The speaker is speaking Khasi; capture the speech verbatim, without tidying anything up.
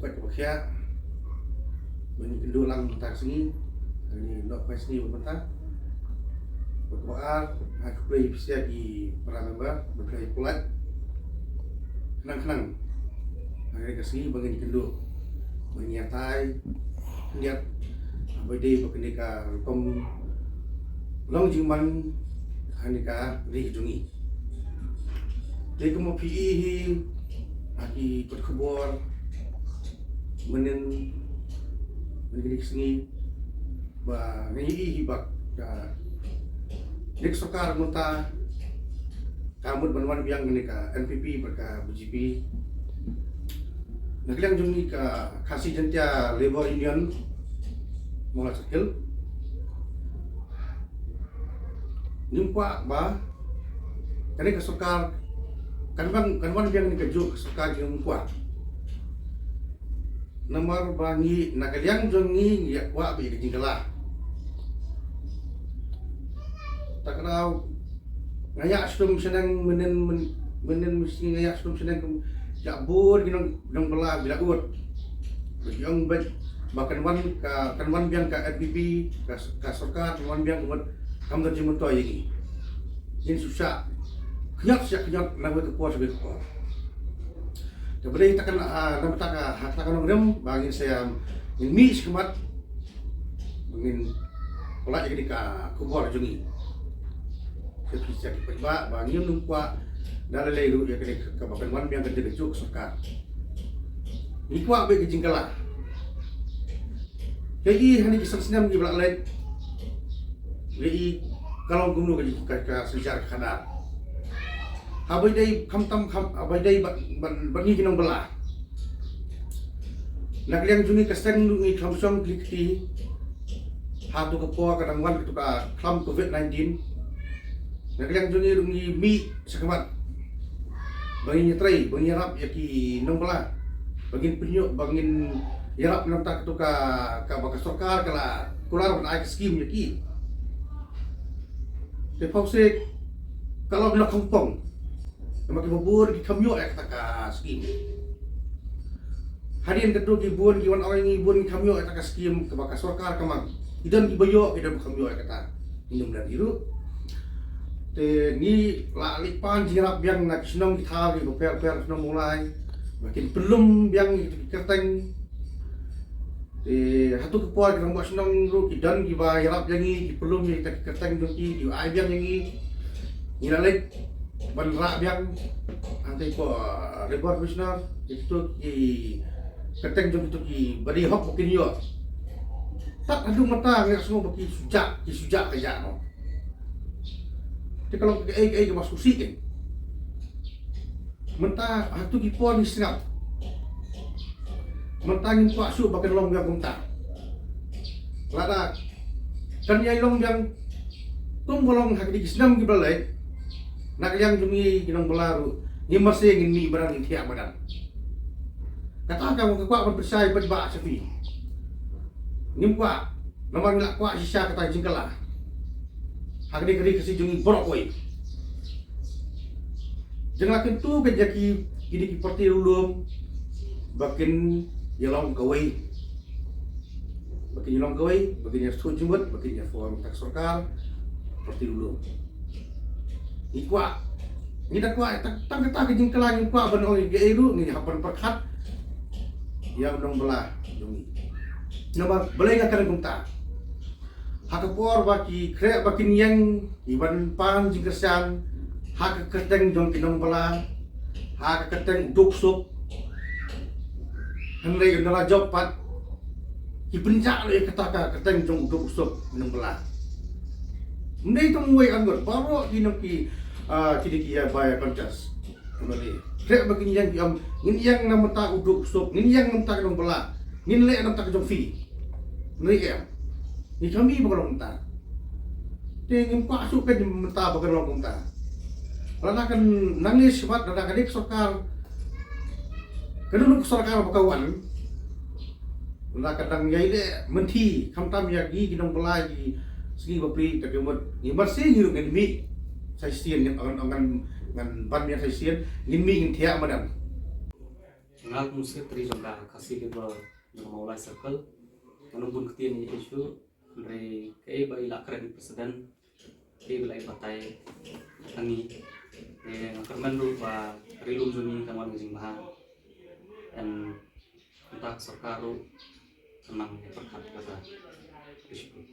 Peit kaba khia ban ïakynduh lang mynta ka sngi, ha kane ka nohphai sngi ba mynta. Bad kaba ar, ha khublei ïa phi sha ki para member, ba phi la ïa pynlait khnang khnang ha kane ka sngi ba ngin ïakynduh, ba ngin ïatai khyndiat, ba dei ba kane ka rukom long jingman ha kane ka ri ka jong ngi. Te kumba phi i hi ha ki kot khubor mynnin, mynnin kine ki sngi, ba ngi i hi ba ka, kane ka sorkar mynta ka mut ban wan biang kane ka N P P bad ka B J P. Na ka liang jong ngi ka Khasi Jaintia Labour Union Mawlai Circle, ngim kwah ba kane ka sorkar kan wan, kan wan biang kane kajuh ka sorkar, ngim kwah. Namar ba ngi na ka liang jong ngi ngi ïa kwah ba ïa ka jingkylla. Ta ka daw nga ïa shlur shaneng mynnin, mynnin mynnin nga ïa shlur shaneng kum ïa bun ki nong, nongbylla ba la ud. Ba ki ong ba, ba kan wan ka, kan wan biang ka N P P, ka, ka sorkar kan wan biang, ka mut kam don jingmyntoi ïa ngi. Ngin shu shah khñiot, shah khñiot na kawei ka por sha kawei ka por. Te balei ta kan, ah, namar ta ka, ha ta ka nongrim ba ngin sa ïa, ngin mih shakhmat, ngin pynlait ïa kane ka khubor jong ngi. Te phi sa ki paidbah ba ngim kwah da lei lei ruh ïa kane ka, kaba kan wan biang ka jingkyrkhu ka sorkar. Ngi kwah ba ïa ka jingkylla. Te i ha kine ki san snem kiba la leit, ngi i ka long kumno ka, ka, ka synshar ka khadar. Haba ïadei khamtam, kham, haba ïadei bad, bad, bad ngi ki nongbylla. Na ka liang jong ngi ka seng ruh ngi kham shong kli kti. Ha tu ka por ka dang wan ka tu ka khlam covid nineteen. Na ka liang jong ngi ruh ngi mih shakhmat ba ngin ïatrei, ba ngin ïarap ïa ki nongbylla, ba ngin pynïoh, ba ngin ïarap namar ta ka tu ka, kaba ka sorkar ka la kular ban ai ka skim ïa ki. Te pawsik ka long na kongpong. Namar kiba bun ki kham ïoh ïa kata ka skim. Hadien ka dei ki bun ki wan ong ïa ngi bun ki kham ïoh ïa kata ka skim kaba ka sorkar ka mang. Ki don kiba ïoh, ki don ba kham ïoh ïa kata. Ngim lah ïa ruh. Te ngi la leit pan jingïarap biang na ki shnong ki thaw kiba pher pher, shnong Mawlai, ba kin pynlum biang ïa ki kyrteng. Te ha tu ka por ki rangbah shnong ruh ki don kiba ïarap ïa ngi, ki pynlum ïa kita ki kyrteng jong ki, ki ai biang ïa ngi. Ngi la leit ban rah biang hangtei hapoh, uh, Labour Commissioner, ïa kitu ki kyrteng jong kitu kiba dei hok ba kin ïoh. Tad haduh mynta ngi la sngew ba ki shu jah, ki shu jah ka jah noh. Te ka long kaei kaei kaba sngewsih kein. Mynta ha tu ki por ngi sngap. Mynta ngim kwah shuh ba kan long biang kumta. Lada kan ïai long biang kum ka long ha kine ki snem kiba la leit, na ka liang jong ngi ki nongbylla ruh ngim marse, ngin mih madan, ngin thiah madan. Kata ka nga kwah ban pynshai paidbah sha phi. Ngim kwah, namar ngi la kwah shisha kata ka jingkylla ha kane ka ri Khasi jong ngi baroh kawei. Jong la kyntu ka jaki kine ki parti riewlum ba kin ïa long kawei, ba kin ïa long kawei, ba kin ïa sngewthuh jingmut, ba kin ïa form ka sorkar parti riewlum. Ngi kwah, ngi da kwah tang, tang kata ka jingkylla, ngi kwah ban ong ïa kaei ruh, ngi hap ban pyrkhat ïa u nongbylla jong ngi. Namar balei nga kren kumta? Ha ka por ba ki khreh ba kin ïeng ki ban pan jingkyrshan ha ka kyrteng jong ki nongbylla, ha ka kyrteng u duk suk, hynrei ynda la jop pat ki pynjah leh kata ka kyrteng jong u duk suk, nongbylla. Ym dei tang uwei, ngut baroh ki nong ki, ah, ki dei ki ïa bai contest. Khreh ba kin ïeng ki ong ngin ïeng na bynta u duk suk, ngin ïeng na bynta ki nongbylla, ngin leh na bynta ka jong phi. Hynrei em, ngi kham i ba ka long kumta. Te ngim kwah shuh kein mynta ba ka long kumta. Lada kan nangne shabar, lada kane ka sorkar, kano kano ka sorkar ba ka wan, lada ka dang ïai leh mynthi khamtam ïa ki, ki nongbylla, ki sngi bapli, te ka mut ngim marse ngi ruh ngin mih sa shisien, ngin, ngan, ngan, ngan ban mih sa shisien, ngin mih, ngin thiah madan. Nga Nga kum u secretary jong ka Khasi Labour jong Mawlai Circle, nga nym bun ktien ïa i shuh, hynrei kaei ba i la kren i president, kaei ba la i batai ha ngi. Te nga kyrmen ruh ba ka ri lum jong ngi kan wan ka jingbha. Em, mynta ka sorkar ruh kan nang ïa pyrkhat kata. Ka shukor.